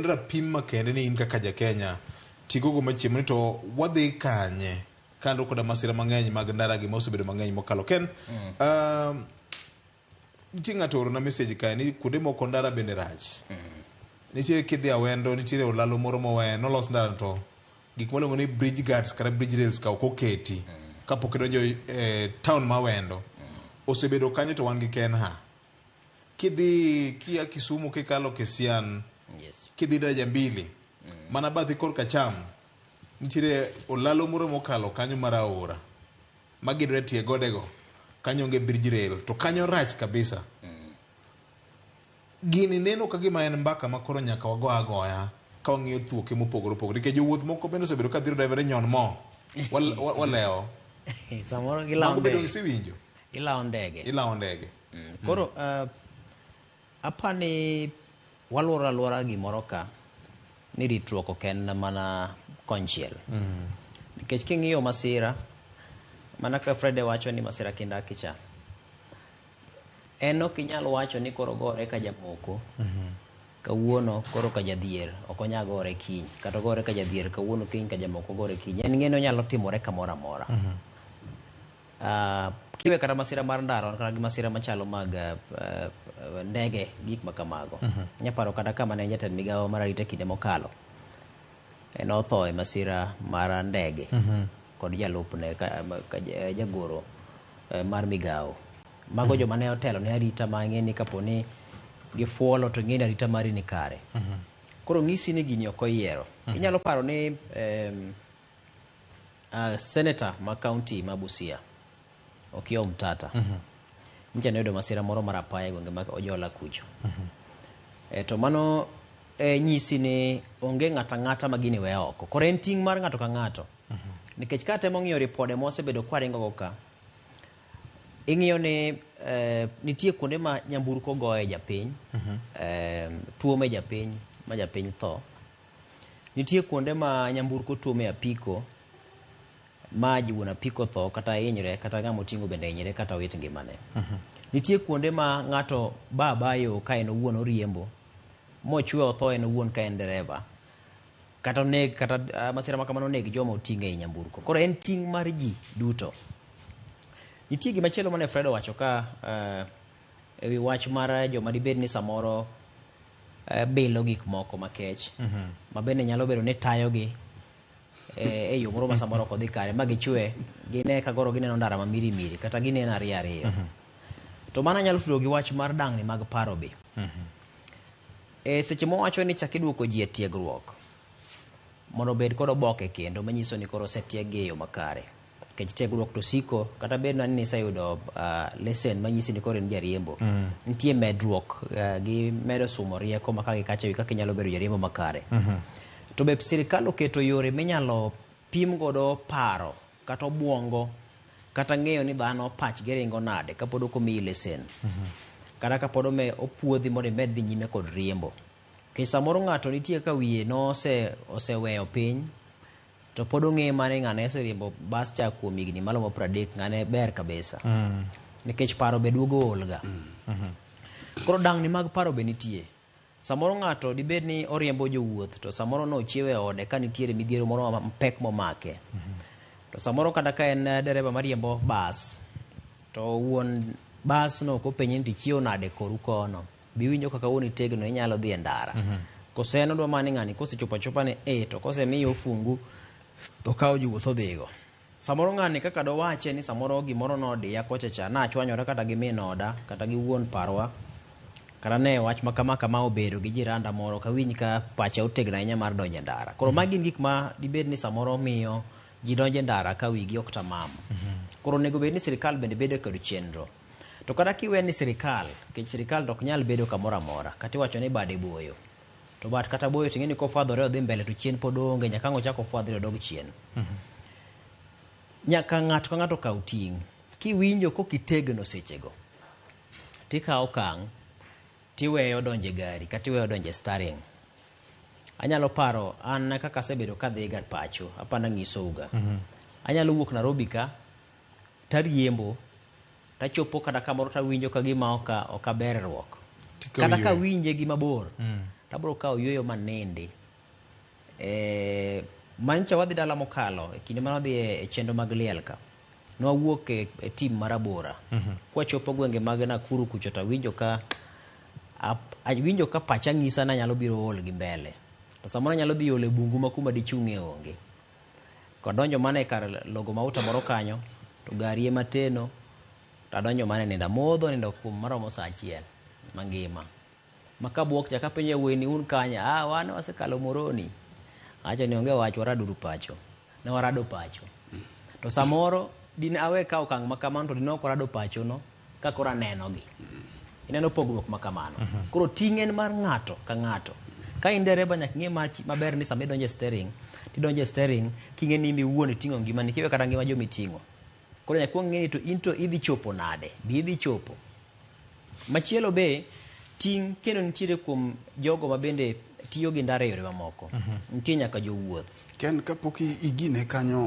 Rapim makende ni in kaka ja Kenya tigogo machiemo ni to wadhi kanye kaluwore koda masira mang'eny mag ndara gi mosebedo mang'eny mokalo. Ken, nitie ng'ato oorona message kae ni kuonde moko ndara bende rach. Nitie kidhi Awendo nitiere olalo moro mowe nolos ndara to gik mwaluongo ni bridge guards kata bridge rails ka ok oketi kapok idonjo e town ma Awendo. Osebedo kanyo to wan gi Kenha. Kidhi kia Kisumu kikalo Kisian, kidhi daraja mbili, mana bathi korka cham, nitiere olalo moro mokalo kanyo mar aora magidore tie godego, kanyo onge bridge rail, to kanyo rach kabisa. Gini neno ka gima en mbaka ma koro nyaka wago agoya ka wang'iyo thuoke mopogore opogore nikech jowuoth moko bende osebedo ka dhiro driver ni nyon mo walewo. Samoro gilawo Mago bende ndege. isewinjo? Gilawo ndege. Ilawo ndege. Koro apani waluoro aluora gimoro ka ni ritruok ok en mana konchiel. Nikech king'iyo masira, mana ka Fred wacho ni masira kindaki cha, en ok inyal wacho ni koro gore ka jamoko kawuono koro ka jadhier ok onyal gore kiny, kata ogore ka jadhier kawuono kiny ka jamoko gore kiny. En ng'e ni onyalo timore kamoro amora. Kiwe kata masira mar ndara kata gi masira machalo mag ndege, gik ma kamago. Nyaparo kata kama ne jatend migawo mar arita kinde mokalo en otho e masira mar ndege kod jalupne ka jagoro mar migawo. Mago joma ne otelo ne arita ma ing'e ni kapo ni gifuolo to ing'e ni arita mari ni kare. Koro ng'isi ni gini ok oyiero. Inyalo paro ni senator ma county ma Busia Okiya Omtata nyicha ne oyudo masira moro mar apaya e gwenge mag Ojola kucho. To mano nyisi ni onge ng'ato ang'ata ma gini weyo oko. Koro en ting' mar ng'ato ka ng'ato. Nikech ka atemo ng'iyo ripode mwasebedo kwaringo go ka, ing'iyo ni nitie kuonde ma nyamburko goye japiny, tuome japiny ma japiny tho. Nitie kuonde ma nyamburko tuome apiko ma wuon apiko tho kata hinyre kata ng'ama oting'o bende hinyre kata wit ngimane. Nitie kuonde ma ng'ato ba aba yo ka en owuon oriembo mochwe otho en owuon ka en dereva kata oneg kata masira ma kamano oneg joma oting'o ei nyamburko. Koro en ting' mar ji duto. Nitie gima chielo mane Fred owacho ka ewi wach mar joma dibed ni samoro bilo gik moko makech ma bende nyalo bedo ni tayogi e yo moro ma samoro ok odhi kare ma gichwe gine ka koro gineno ndara ma miri miri kata gineno ariyo ariyo. To mano anyalo tudo gi wach mar dang'ni mag paro be. E seche mwawacho ni chak iduoko ji e tiegruok mondo obed kod oboke kendo manyiso ni koro osetieggi e yo makare. Nikech tiegruok to siko kata bed na ni iseyudo lesen manyisi ni koro in jariembo. Nitie medruok gi medo sumo rieko ma ka gi kacha ewi kaka inyalo bedo jariembo makare. To be sirikal oketo yore minyalo pim godo paro kata obuongo kata ng'eyo ni dhano pachgi ringo nade kapod ok omiyi lesen. Kata kapod opuodhi mondo imed dhi nyime kod riembo. Nikech samoro ng'ato nitie ka wiye nose oseweyo piny to pod ong'e mana ni ng'ane oseriembo bas cha kuom higni malomo 30 ng'ane ber kabisa. Nikech paro be duogo olga. Koro dang'ni mag paro be nitie. Samoro ng'ato dibed ni oriembo jowuoth to samoro nochiewo e ode ka nitiere midhiero moro mapek momake. To samoro kata ka en dereba mariembo bas to wuon bas no ok openje ni tichiewo nade koru kono. Biwinjo kaka wuon itegno inyalo dhi e ndara. Koso en odwa mana ni ng'ani kosechopo achopa ni e to kosemiye ofungu to okawo jowuoth odhigo. Samoro ng'ani kaka dowache ni samoro gimoro nodiya kocha cha nachwanyora kata gi min oda kata gi wuon parwa kata ne wach ma kama kama obedo gi jiranda moro ok awinj ka pacha otegno ahinya mar donjo e ndara. Koro magi gin gik ma dibed ni samoro miyo ji donjo e ndara ka wigi ok tamam. Koro onego bed ni sirikal bende bedo kod chenro. To kata kiwe ni sirikal, nikech sirikal to ok nyal bedo kamoro amora, kata iwacho ni bade boyo. To bat kata boyo to ing'e ni kofwadhore odhi mbele to chien pod oonge nyaka ang' ochak ofwadhre odog chien. Nyaka ng'ato ka ng'ato kaw ting'. Kiwinjo kok itegno sechego, tikawo okang' tiweyo donjo e gari kata iweyo donjo e staring. Anyalo paro an kaka asebedo kadhiga pacho, apa nanyisouga. Anyalo wuok Nairobi ka, tariembo, tachopo kata kamoro tawinjo ka gima ok aber ruok. Tikawo Kata yweyo. kawinje gi mabor, To abiro kawo yueyo manindi. E, manyicha wadhi dala mokalo e kinde mane wadhi e chenro mag liel ka. Ne wawuok e tim marabora. Kwachopo gwenge mag Nakuru kucho to awinjo ka awinjo ka pacha nyisa ni anyalo biro ol gi mbele. To samoro anyalo dhi ol e bungu ma kuma dichung'e onge. Kodonjo mana e kar logo mauta moro kanyo, to gari ema teno, to adonjo mana e nindo. Amodho nindo kuom maromo saa achiel mangima. Ma kabuok cha kapenjo yawuoyi ni un kanye? Ah, wan wasekalo Moroni. Awacho ni onge wach waraduru pacho. Ne warado pacho. To samoro dine awe kawo okang' ma kamano to dine ok warado pacho no ka koro anenogi. Ineno pogruok ma kamano. Koro ting' en mar ng'ato ka ng'ato. Ka in dereba nyaka ing'e maber ni sama idonjo e steering, tidonjo e steering king'e ni in iwuon iting'o ngimani kiwe kata ngima joma iting'o. Koro nyaka ikwong ing'e ni to in to idhi chopo nade? Be idhi chopo? Machielo be, ting' kendo nitiere kuom jogo ma bende tiyo gi ndara e yore mamoko. Nitie nyaka jowuoth. Ken, kapok igine kanyo.